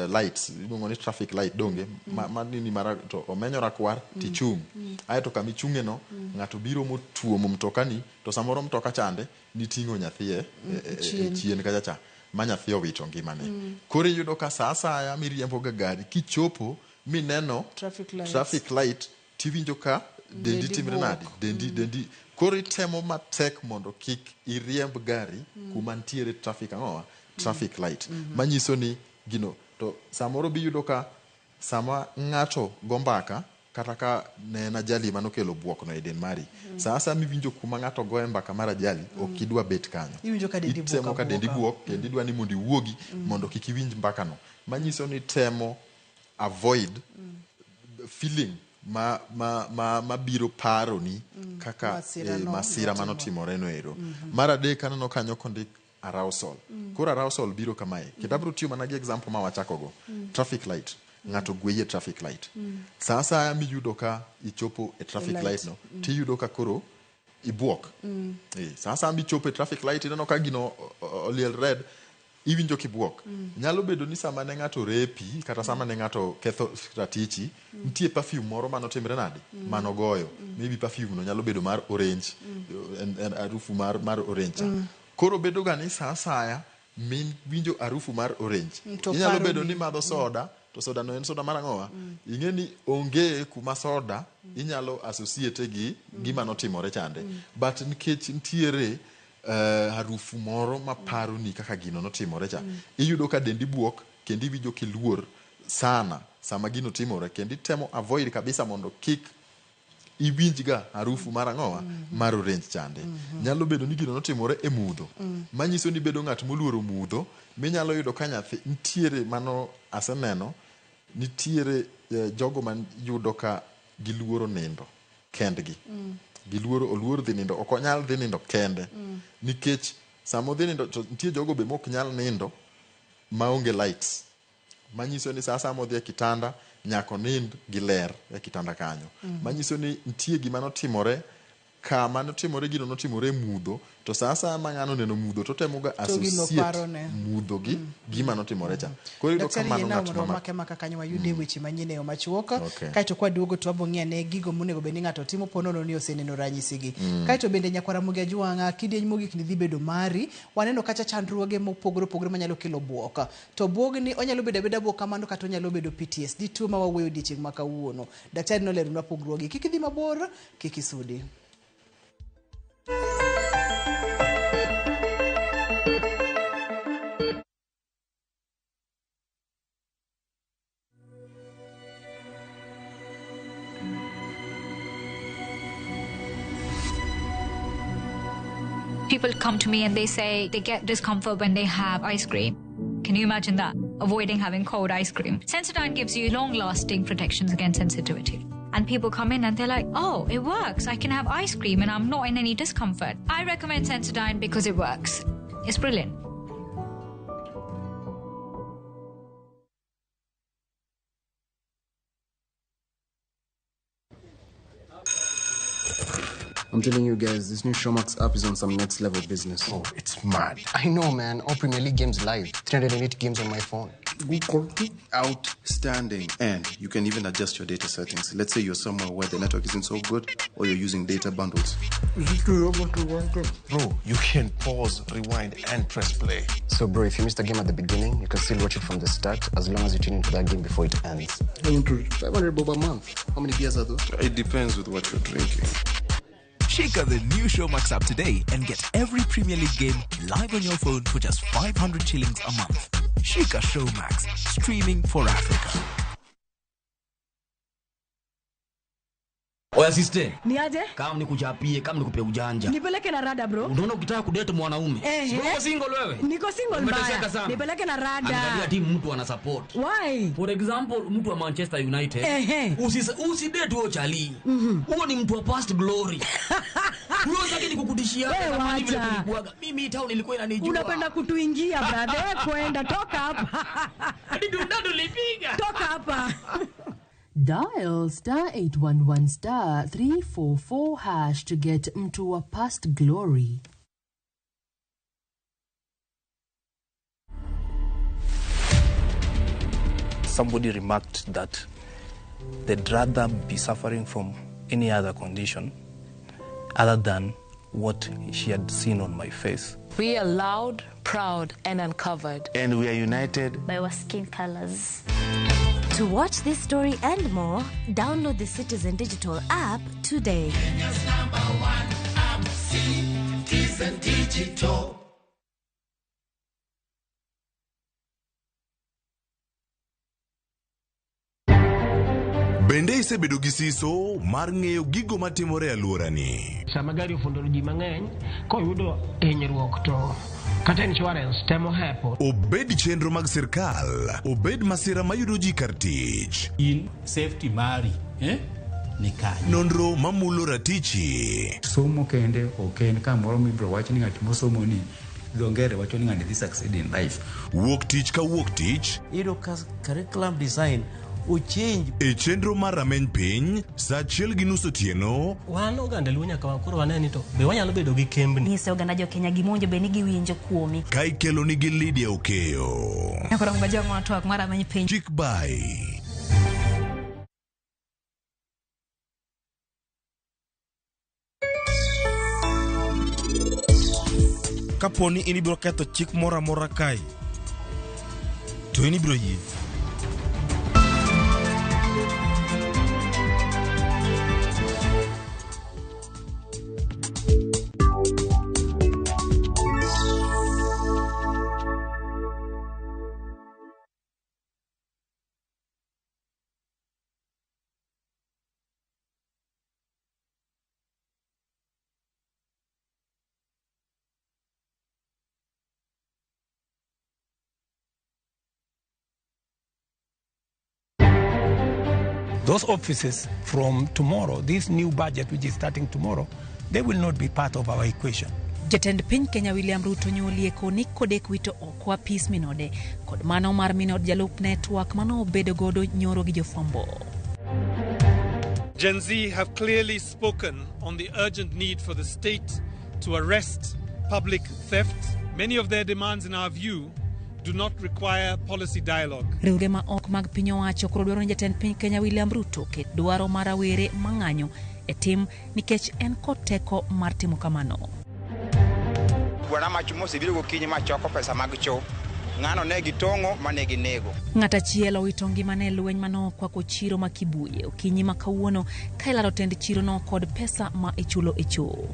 lights iluongo ni traffic light donge ma nini mara to omenyo rakwar tichung'. Aeto kama ichung'e no ng'ato biro motuomo mtokani to samoro mtoka chande niting'o nyathi e chien kacha cha ma nyathi owito ngimane. Koro iyudo ka sa asaya miriembo ga gari kichopo mineno traffic light tiwinjo ka dendi timre nade dendi koro itemo matek mondo kik iriemb gari kuma ntiere traffic ang'owa traffic light manyiso ni gino to samoro biyudo ka sama ng'ato go mbaka kata ka ne en ajali manokelo buok no e del mari sa asaya miwinjo kuma ng'ato goye mbaka mar ajali ok idwa bet kanyo. Iwinjo ka dendi buok Itemo ka dendi buok kendo idwa ni mondo iwuogi mondo kik iwinj mbaka no manyiso ni temo avoid feeling ma biro paroni kaka masira manotimore no ero. Mar adek aneno kanyo kondik arousal. Koro arousal biro kamae. Kendo abiro tiyo mana gi example ma wachakogo. Traffic light. Ng'ato ogweyi e traffic light. Sa asaya miyudo ka ichopo e traffic light no tiyudo ka koro ibuok. Sa asaya michopo e traffic light ineno ka gino oliel red iwinjo kibuok. Nyalo bedo ni sama ne ng'ato repi kata sama ne ng'ato ketho ratichi nitie perfume moro manotimre nade manogoyo. Maybe perfume no nyalo bedo mar orange en harufu mar orange cha. Koro bedo ga ni sa asaya min winjo harufu mar orange. Inyalo bedo ni madho soda to soda no en soda mar ang'owa. Ing'e ni onge kuma soda inyalo associate gi gima notimore chande. But nikech nitiere harufu moro maparoni kaka gino notimore cha iyudo ka dendi buok kendo iwinjo kiluor sana sama gino timore kendo itemo avoid kabisa mondo kik iwinj ga harufu mar ang'owa mar orange chande. Nyalo bedo ni gino notimore e mudho manyiso ni bedo ng'at moluoro mudho minyalo yudo ka nyathi nitiere mano aseneno nitiere jogo mayudo ka giluoro nindo kendgi. Giluoro oluor dhi nindo ok onyal dhi nindo kende nikech sama odhi nindo to nitie jogo be mok nyal nindo maonge lights manyiso ni sa asaya modhi e kitanda nyaka onind gi ler e kitanda kanyo. Manyiso ni nitie gima notimore Kama notimore gino notimore e mudho, to sa asaya ma ng'ano oneno mudho to otemoga To gino associate parone. mudho gi gima notimore cha. Koro iyudo ka Daktari mano yiena ng'at mondo ma wamake maka kanyo wayude weche manyien e yo machuok. Okay. Kaeto kwaduogo to wabo ng'iyo ane gigo monego bed ni ng'ato timo po nono ni oseneno ranyisigi. Kaeto bende nyakwar Ramogi Ajwang'a, kidieny mogik ni dhi bedo mari. Waneno kacha chandruoge mopogore opogore manyalo kelo buok. To buogni onyalo bedo abeda buok kamano kata onyalo bedo PTSD, tuo ma wawuoyo odiechieng' ma kawuono. Daktari noleronwa pogruogi. Kik idhi mabor, kik isudi. People come to me and they say they get discomfort when they have ice cream. Can you imagine that? Avoiding having cold ice cream. Sensodyne gives you long lasting protections against sensitivity. And people come in and they're like, oh, it works. I can have ice cream and I'm not in any discomfort. I recommend Sensodyne because it works. It's brilliant. I'm telling you guys, this new Showmax app is on some next level business. Oh, it's mad. I know, man. All Premier League games live. 308 games on my phone. Outstanding. And you can even adjust your data settings. Let's say you're somewhere where the network isn't so good or you're using data bundles. Bro, you can pause, rewind, and press play. So, bro, if you missed a game at the beginning, you can still watch it from the start as long as you tune into that game before it ends. 500 bob a month. How many beers are those? It depends with what you're drinking. Shika the new Showmax app today and get every Premier League game live on your phone for just 500 shillings a month. Shika Showmax, streaming for Africa. Oya sister, Ni aje? kama nikuchapie, kama nikupe ujanja. Nipeleke na rada bro. Unaona ukitaka kudate mwanaume. Ehe. Si uko single wewe? Niko single Umeteseka mbaya. sana. Nipeleke na Angalia rada. timu mtu ana support. Why? For example, mtu wa Manchester United. Ehe. Usidate huo chali. Huo ni mtu wa past glory. Huo zake ni kukutishia Wewe zamani vile wacha. kulikuwaga. Mimi hii town ilikuwa inanijua. Unapenda kutuingia brother. Eh, Kwenda toka hapa. Hadi tulipiga. Toka hapa. Dial star 811 star 344 hash to get Mtua Past Glory. Somebody remarked that they'd rather be suffering from any other condition other than what she had seen on my face. We are loud, proud, and uncovered. And we are united by our skin colors. To watch this story and more, download the Citizen Digital app today. Citizen Digital. Bende isebedo gi siso mar ng'eyo gigo matimore e alworani? Sama gari ofundo ji mang'eny koyudo hinyruok to kata insurance temo hepo. Obed chenro mag sirkal, obed masira mayudo ji kar tich. In safety mari, eh? Ni kanye. Nonro mamulo ratichi. Somo kende ok en kamoro mibiro wach ni ng'at mosomo ni dho ngere wacho ni ng'ani dhi succeed in life. Wuok tich ka wuok tich. Iyudo ka curriculum design ochange. E chenro mar rameny piny, saa achiel gi nus otieno. Wan oganda Luo nyaka koro wane ni to be wanyalo bedo gi kembni. Nyiso oganda jo Kenya gima owinjo bed ni giwinjo kuomi. Ka ikelo nigi Lydia Okeyo. Nyakoro Majang'o twak mar rameny piny. Chik bai. Kapo ni in ibiro ketho chik moro amora kae, to in ibiro yie. Those offices from tomorrow, this new budget which is starting tomorrow, they will not be part of our equation. Jatend piny Kenya William Ruto nyolieko ni kodek wito oko apis minode kod mano mar minod jalup network mano obedo godo nyoro gi jofwambo. Gen Z have clearly spoken on the urgent need for the state to arrest public theft. Many of their demands, in our view, do not require policy dialogue. Riwruoge ma ok mag piny owacho koro dwaro ni jatend piny Kenya William Ruto oket dwaro mar rawere mang'anyo e tim nikech en kod teko mar timo kamano. Bwana mach mosebiro gokinyi ma choko pesa mag cho. Ng'ano ne gitong'o mane ginego. Ng'at achiel owito ngimane e lweny mane okwako chiro ma Kibuye okinyi ma kawuono ka ilaro tend chirono kod pesa ma ichulo e choo.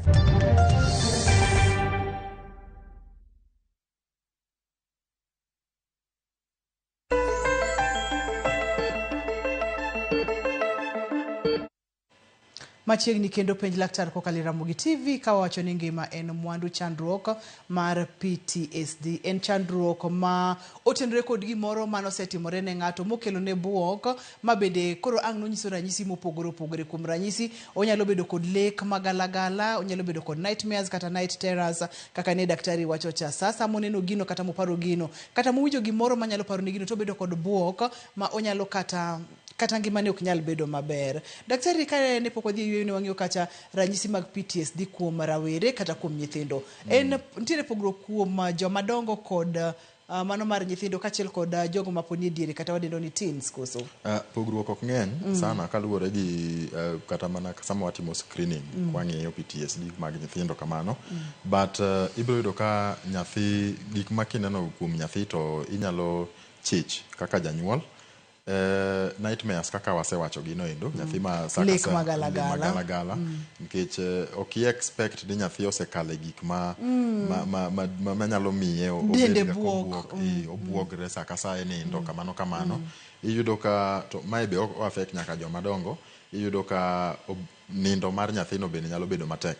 Machiegni kendo penj laktar kokalo e Ramogi TV ka wawacho ni ngima en mwandu. Chandruok mar PTSD en chandruok ma otenore kod gimoro mane osetimore ne ng'ato mokelo ne buok ma bende koro ang' nonyiso ranyisi mopogore opogore. Kuom ranyisi, onyalo bedo kod lek magalagala, onyalo bedo kod nightmares kata night terrors kaka ne daktari wacho cha. Sa moneno gino kata moparo gino kata mowinjo gimoro manyalo paro ne gino to obedo kod buok ma onyalo kata ngimane ok nyal bedo maber. Daktari, ka ne pok wadhi e yueyo ne wang'iyo kacha ranyisi mag PTSD kuom rawere kata kuom nyithindo. En nitiere pogruok kuom joma dongo kod mano mar nyithindo kaachiel kod jogo ma pod nie diere kata wadendo ni teens koso? Pogruok ok ng'eny sana kaluwore gi kata mana sama watimo screening kwang'iyo PTSD mag nyithindo kamano. But ibiro yudo ka nyathi, gik ma kineno kuom nyathi to inyalo chich kaka janyuol. Nightmares kaka wasewacho gino endo, nyathi ma sa ka Lek sa magalagala. Magalagala. Nikech ok i expect ni nyathi osekale gik ma manyalo miye Dende obed ga buok. kobuok, obuogre sa ka sa e nindo kamano kamano. Iyudo ka to mae be o affect nyaka joma dongo. Iyudo ka nindo mar nyathino bende nyalo bedo matek.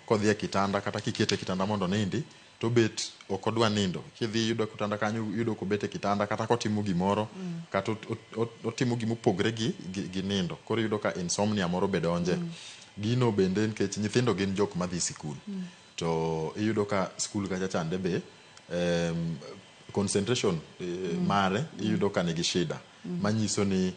Kodhi e kitanda kata kikete e kitanda mondo onindi to bet ok odwa nindo. Kidhi yudo kitanda kanyo, iyudo kobet e kitanda kata kotimo gimoro, kata otimo gimopogre gi nindo. Koro iyudo ka insomnia moro be donje. Gino bende nikech nyithindo gin jok madhi sikul. To iyudo ka skul kacha chande be concentration mare iyudo ka nigi shida. Manyiso ni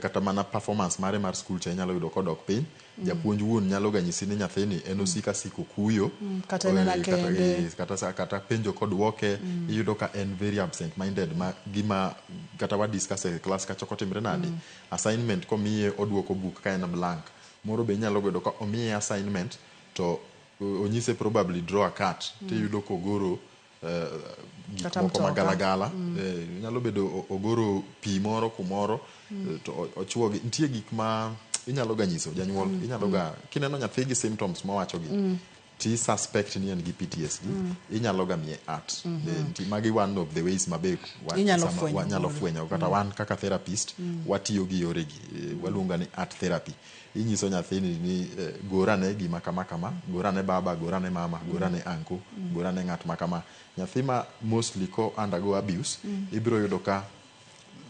kata mana performance mare mar skul cha inyalo yudo kodok piny. Japuonj wuon nyalo ga nyisi ni nyathini en osika siko kuyo. Kata en mana kende. Kata penjo koduoke, iyudo ka en very absent minded ma gima kata wa discuss e class kacha kotimre nade. Assignment komiye oduoko buk ka en blank. Moro be inyalo yudo ka omiye assignment to onyise probably draw a cat. Tiyudo kogoro gik Kata moko mtoka. magalagala. Nyalo bedo ogoro pi moro kumoro, to ochuogi. Nitie gik ma inyalo ga nyiso janyuol, inyalo ga kineno nyathi gi symptoms mowacho gi, ti suspect ni en gi PTSD, inyalo ga miye art. Magi one of the ways ma be Inyalo fwenyo wanyalo godo. fwenyo. Kata wan kaka therapist watiyo gi yore gi, waluongo ni art therapy. Inyiso nyathini ni gorane gima kama kama, gorane baba, gorane mama, gorane uncle, gorane ng'at ma kama. Nyathi ma mostly ko undergo abuse, ibiro yudo ka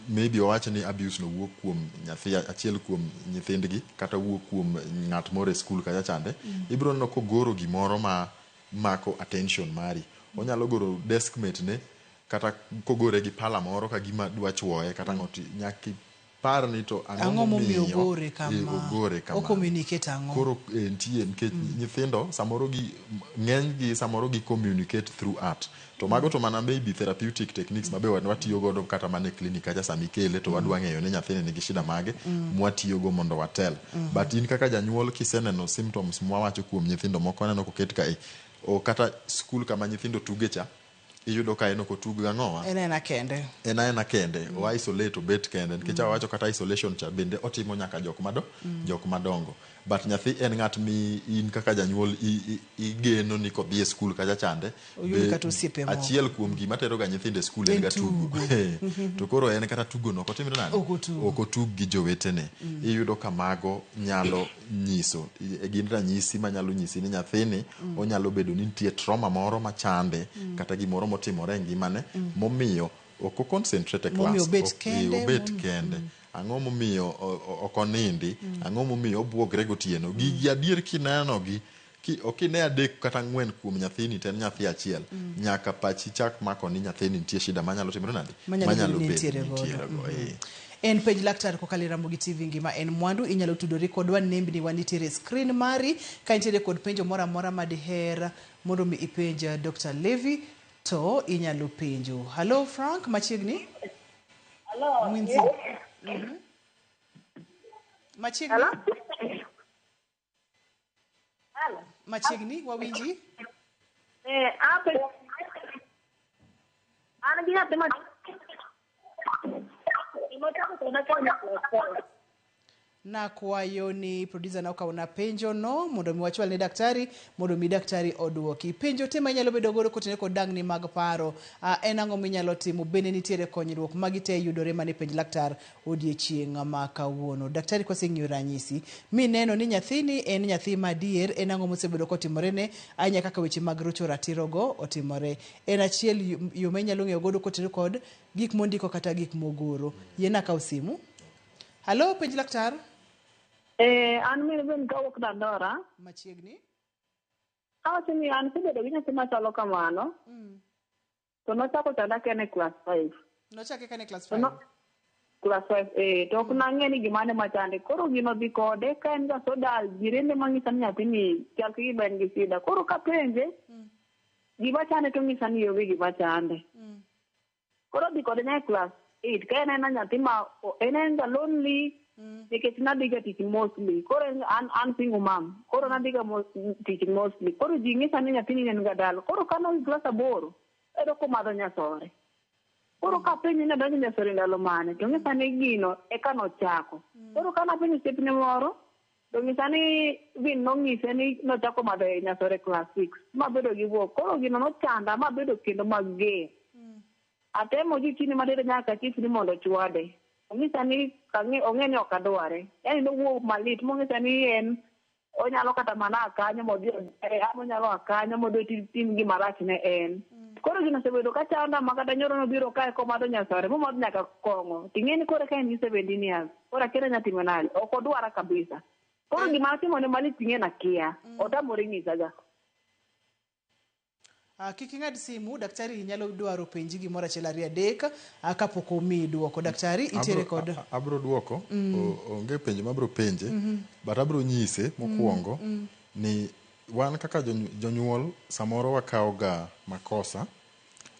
maybe owach ni abuse no wuok kuom nyathi achiel kuom nyithindgi kata wuok kuom ng'at moro e skul kacha chande. Ibiro neno kogoro gimoro ma mako attention mari. Onyalo goro desk mate ne kata kogore gi pala moro ka gima dwa chuoye kata ang'o, nyaka ipar ni to ang'o Ang'o momiyo momiyo ogore kama? Ogore kama. O communicate ang'o? Koro nitie nikech nyithindo samoro gi ng'eny gi samoro gi communicate through art. To mago to mana maybe therapeutic techniques ma be watiyo godo kata mana e clinic kacha sama ikele to wadwa ng'eyo ni nyathini nigi shida mage mwatiyogo mondo watel. But in kaka janyuol kiseneno symptoms mwawacho kuom nyithindo moko aneno koket kae, o kata skul kama nyithindo tuge cha, iyudo ka en ok otug gang'owa. En aena kende. En aena kende, o isolate obet kende nikech awacho kata isolation cha bende otimo nyaka jok mado, jok madongo. But nyathi en ng'at mi in kaka janyuol igeno ni kodhi e skul kacha chande, Oyud kata osiepe moko. Achiel kuom gima tero ga nyithindo e skul en ga tugo. To koro en kata tugo no ok otimre nade? Ok otug. Ok otug gi jowetene. Iyudo ka mago nyalo nyiso, gin ranyisi manyalo nyisi ni nyathini onyalo bedo ni nitie trauma moro machande, kata gimoro motimore e ngimane, momiyo ok o concentrate e class. Momiyo obet kende, Obet kende. Ang'o momiyo ok onindi? Ang'o momiyo obuogre gotieno? Gigi adier kineno gi, ok ine adek kata ang'wen kuom nyathini to en nyathi achiel, nyaka pachi chak mako ni nyathini nitie shida manyalo timore nade? Manyalo Manyalo bedo ni bedo nitiere ni godo. nitiere go, eh. En penj laktar kokalo e Ramogi TV ngima en mwandu. Inyalo tudori kodwa, nembni wa nitiere e screen mari. Ka intiere kod penjo moro amora ma diher mondo mi ipenj Dr. Levi to inyalo penjo. Hello Frank, machiegni? Hello. Mwinzi. Machiegni? Hello? Hello. Machiegni, wawinji? Eh, ape. An gi nyathi ma Gimochako to nokonyo class four. Nakwayo ni producer na okawna penjo no mondo mi wachwal ne daktari mondo mi daktari oduoki. Penjo te ma inyalo bedo godo kotenore kod dangni mag paro. En ang'o minyalo timo? Bende nitiere konyruok? Magi te yudore mana e penj laktar odiechieng' ma kawuono. Daktari koseng'iyo ranyisi mineno ni nyathini en nyathi madier, en ang'o mosebedo kotimorene ahinya kaka weche mag rocho ratirogo otimore. En achiel yo ma inyalo ng'eyo godo kotenore kod gik mondiko kata gik mogoro. Yiena akaw simu. Hello, penj laktar. Eh, an min ben kawuok Dandora. Machiegni. Awacho ni an sebedo gi nyathi machalo kamano. To nochako chanda ka en e class 5. Nochake ka en e class To 5. Class 5 eh, to ok nang'e ni gimane machande. Koro gino dhi kode ka en ga sodal, jirende mang'isa ni nyathini chal ka gima en gi shida. Koro kapenje, gima chande to ong'isa ni onge gima chande. Koro dhi kode nyaka e class 8 ka en ena nyathi ma en en ga lonely nikech nadhi ga tich mostly. Koro an single mom. Koro nadhi ga tich mostly. Koro ji ng'isa ni nyathini en ga dala. Koro ka nodhi class 8, ayudo komadho nyasore. Koro kapenje ni odonjo nyasore ndalo mane, to ong'isa ni gino eka nochako. Koro ka napenjo osiepne moro, to ong'isa ni bin nong'ise ni nochako madho nyasore class 6 mabedo gi buok. Koro gino nochanda mabedo kendo mager. Atemo juu chini matere nyaka chief ni mondo ochwade. Ong'isa ni ong'e ni ok adware. Yani nowuok malit mong'isa ni en onyalo kata mana a kanyo modhi ama onyalo a kanyo modhi otim gima rach ne en. Koro gino osebedo ka chanda ma kata nyoro nobiro kae komadho nyasore momadho nyaka kong'o. Ting'e ni koro ka en gi 17 years. Koro akia ni anyalo timo nade. Ok odwara kabisa. Koro gima atimone malit ting'e ni akia. Otamore nyisa ga. Kik ing'ad simu, daktari nyalo dwaro penji gimoro achiel ariyo adek kapok omiyi duoko. Daktari, itiere kod Abro duoko. Onge penjo mabro penje. But abro nyise mokwongo ni wan kaka jonyuol samoro wakawo ga makosa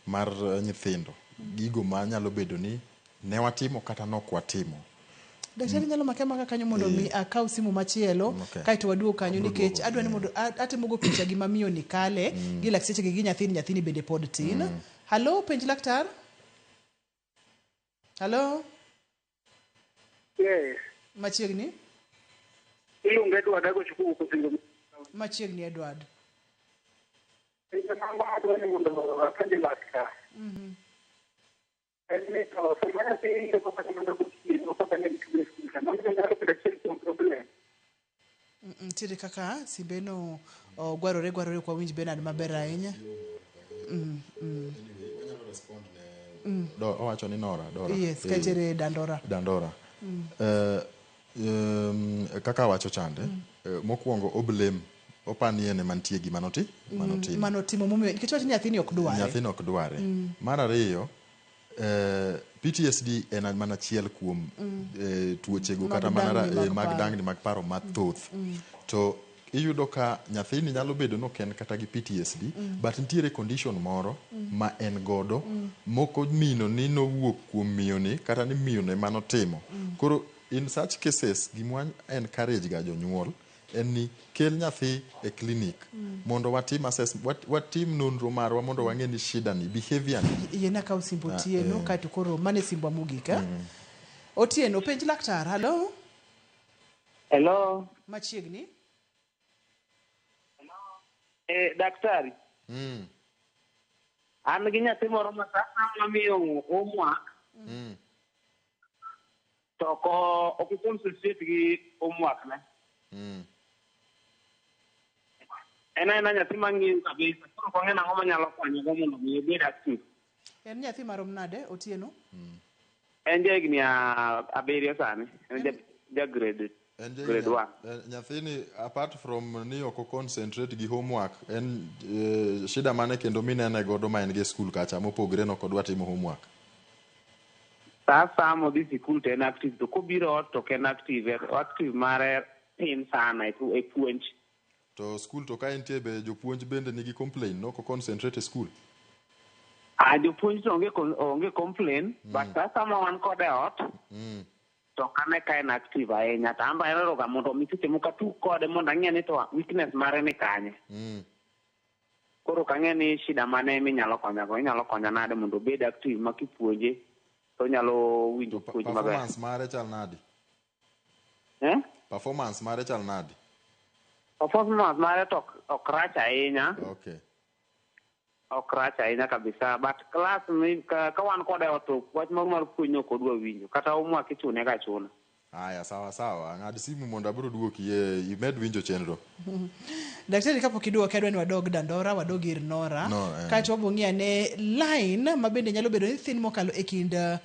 mar nyithindo. Gigo ma nyalo bedo ni ne watimo kata nok watimo. Daktari nyalo make amaka kanyo mondo mi akaw simu machielo kaeto waduog kanyo Abro nikech duogo. Adwa ni mondo atemo go picha gi mamiyo ni kale gi lakteche gi nyathini, nyathini bende pod tin. Hello, penj laktar. Hello, Yes. machiegni. Iluongo Edward agocho kowuok Osingo. Machiegni Edward. Penjo ma adwa ni mondo apenj laktar. En ni to sama nyathi chopo kata mana gotieno kaka ne gitugo e skul ka, mano nyalo bedo achiel kuom problem. Nitiere kaka simbeno gwarore gwarore ok wawinj Bernard maber ahinya. Owacho ni Nora, Dora. Yes, Eh, kantiere Dandora. Dandora. Kaka awacho chande, mokwongo oblame, opani en ema nitie gima manotimo. Manotimo momiyo nikech wacho ni nyathini ok dware. Nyathino ok dware. Mar ariyo, PTSD en mana achiel kuom tuochego Mag kata mana dangni mag mag paro. Dangni mag paro mathoth. To iyudo ka nyathini nyalo bedo ni ok en kata gi PTSD, but nitiere condition moro ma en godo moko mino ni nowuok kuom miyoni kata ni miyono ema notimo. Koro in such cases gima encourage ga jonyuol en ni kel nyathi e clinic mondo watim assess, watim nonro marwa mondo wang'e ni shida ni behavior ni Yiena akaw simb Otieno eh. Kaeto koro mano e simbwa mogik. Eh? Otieno, penj laktar. Hello, Hello. machiegni. Eh, daktari. An gi nyathi moro ma sama mamiyo homework to ok concentrate gi homework ne. En aena nyathi mang'iyo kabisa. Koro ok ang'e nang'o manyalo konye go mondo mi obed active. En nyathi marom nade, Otieno? En ja higni 7 sani. En ja grade En grade 1. Nyathini apart from ni ok concentrate gi homework en shida mane kendo minene godo ma en gi e skul kacha mopogre nok odwa timo homework? Sa asaya modhi sikul to en active to kobiro ot to ok en active, active mare tin sana e e puonj. To skul to ka entie be jopuonj bende nigi complain no ok concentrate e skul? Ah, jopuonj to onge onge complain but sa asaya ma wan kode e ot to ok ane ka en active ahinya to an be ahero ga mondo mi seche moko atug kode mondo ang'e ni to weakness mare ni kanye. Koro ok ang'e ni shida mane minyalo konyago. Inyalo konya nade mondo obed active ma kipuonje to onyalo winjo puonj maber. Performance mare chal nadi? Eh? Performance mare chal nadi? Performance mare to ok rach ahinya. Okay. Ok rach ahinya kabisa. But class mi, ka, ka wan kode ot to wach moro mar puonj ok odwa winjo. Kata homework ichune ga achuna. Aya, sawa sawa. Ng'ad simu mondo abiro duoki e imed winjo chenro. Daktari kapok iduoke adwa ni wadog Dandora, wadog ir Nora. Nora, eh. Kaeto wabo ng'iyo ane line ma bende nyalo bedo ni thin mokalo e kind eh,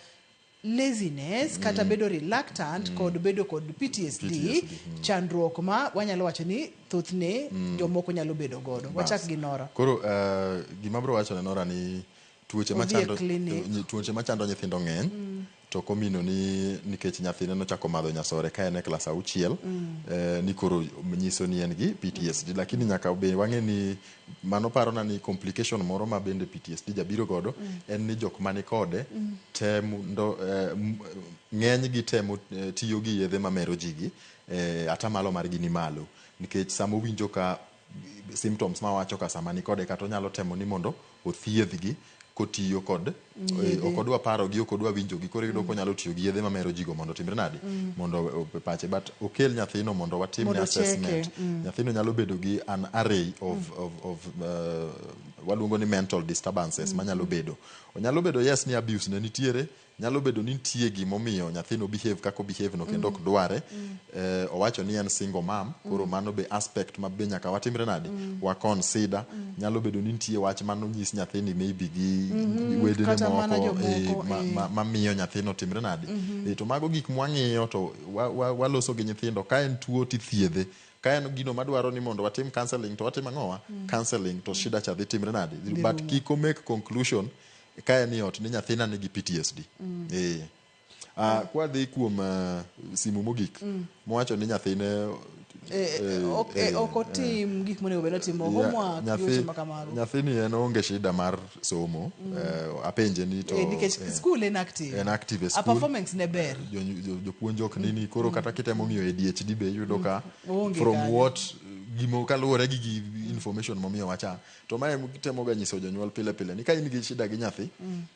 laziness kata bedo reluctant kod bedo kod PTSD, PTSD, chandruok ma wanyalo wacho ni thothne jomoko nyalo bedo godo. Wachak Bas. gi Nora. Koro uh, gima abiro wacho ne Nora ni tuoche Odhi e machando clinic. tuoche machando nyithindo ng'eny to ok omino ni nikech nyathine nochako madho nyasore ka en e klas auchiel ni koro nyiso ni en gi PTSD lakini nyaka be wang'e ni mano parona ni complication moro ma bende PTSD jabiro godo en ni jok mani kode temo ndo, ng'eny gi temo tiyo gi yedhe mamero ji gi atamalo margi ni malo nikech sama owinjo ka symptoms mawacho ka sama ni kode kata onyalo temo ni mondo othiedhgi kotiyo kod Yedhe. ok odwa parogi ok odwa winjogi koro iyudo konyalo tiyo gi yedhe mamero jigo mondo otimre nadi mondo pache but okel nyathino mondo watimne Mondo ocheke, assessment nyathino nyalo bedo gi an array of, of waluongo ni mental disturbances manyalo bedo onyalo bedo yes ni abuse ne nitiere nyalo bedo ni nitie gimomiyo nyathino behave kaka obehave no kendo ok dware owacho ni en single mom koro mano be aspect ma be nyaka watimre nadi wa consider nyalo bedo ni nitie wach manonyis nyathini maybe gi wedene Kata mana moko jomoko, mamiyo nyathino timre nadi to mago gik mwang'iyo to waloso gi nyithindo ka en tuo tithiedhe ka en gino madwaro ni mondo watim counseling to watimo ang'owa counseling to shida cha dhi timre nadi Dhi but rumo. kik o make conclusion ka en i ot ni nyathina nigi PTSD Kwadhi kuom simu mogik mowacho ni nyathine Ok otim gik monego bed ni otimo homework gi weche ma kamago. Nyathini en onge shida mar somo apenje ni to Nikech school en active. En active e A school. performance ne ber. Jopuonj ok nini koro kata kitemo ng'iyo ADHD be iyudo ka Oonge from kanyo. what gimo kaluwore gi information momiyowa cha to mae temo ga nyiso jonyuol pile pile ni ka in gi shida gi nyathi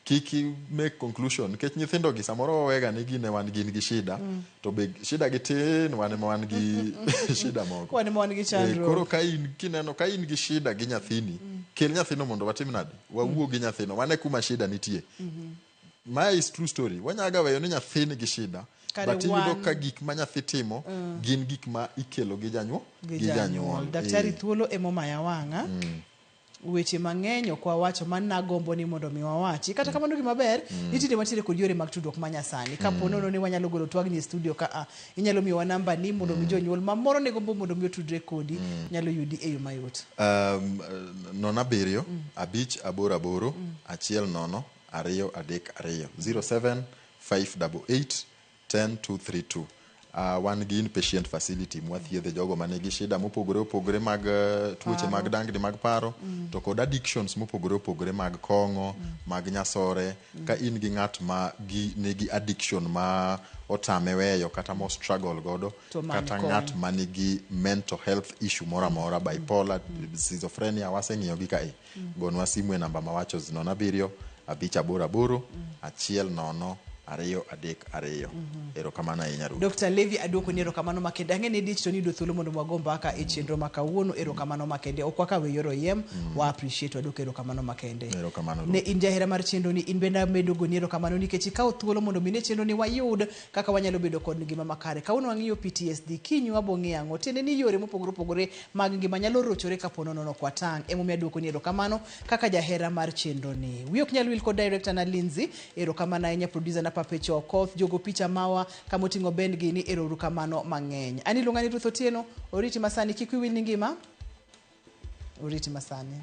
kik i make conclusion nikech nyithindo gi samoro wawega ni gin e wan gin gi shida to be shida gi tin wan ema wan gi shida moko Wan ema wan gi chandruok. Koro ka in kineno ka in gi shida gi nyathini kel nyathino mondo watim nade wawuo gi nyathino wane kuma shida nitie Mae is true story wanyaga weyo ni nyathi nigi shida Kare but iyudo ka gik ma nyathi timo gin gik ma ikelo gi janyuol Gi gi janyuol. janyuol Daktari thuolo emomaya wang'a. Weche mang'eny ok wawacho ma nagombo ni mondo mi wawachi. Kata kamano gima ber ni tinde wantiere kod yore mag tudruok ma nyasani. Kapo nono ni wanyalo golo twagni e studio ka a, inyalo miyowa namba ni mondo mi jonyuol ma moro ne gombo mondo mi otudre kodi nyalo yudi e yo mayot. 07 5 8 8 1 0 2 3 2 07 588 10 232. Wan gi inpatient facility mwathiedhe jogo manigi shida mopogore opogore mag tuoche mag dangni mag paro to kod addictions mopogore opogore mag kong'o mag nyasore ka in gi ng'at ma nigi addiction ma otame weyo kata mo struggle godo To many kata kony. ng'at manigi mental health issue moro amora bipolar schizophrenia waseng'iyo gi kae gonwa simu e namba mawacho 07 5 8 8 1 0 2 3 2 Erokamano ahinya Ruth. Dr. Levi aduoko ni erokamano makende. Ang'e ni dich to niyudo thuolo mondo wago mbaka e chenro ma kawuono. Erokamano makende. Ok wakawe yor oyiem, wa appreciate waduoko erokamano makende. Erokamano Ne Ruth. in jahera mar chenro ni in bende amedo goni erokamano nikech ikawo thuolo mondo mi ne chenro ni wayud kaka wanyalo bedo kod ngima makare. Kawuono wang'iyo PTSD, kiny wabo ng'iyo ang'o? Tiende ni yore mopogore opogore mag ngima nyalo rochore kapo nono ok watang'. Emomiyo aduoko ni erokamano kaka jahera mar chenro ni. Wiyi ok nyal wil kod director na Lindsay, erokamano ahinya producer na Papecho Okoth, jogo picha mawa kamoting'o Ben gini, erokamano mang'eny. An iluonga ni Ruth Otieno, oriti masani kik wiyi wil ni ngima, oriti masani.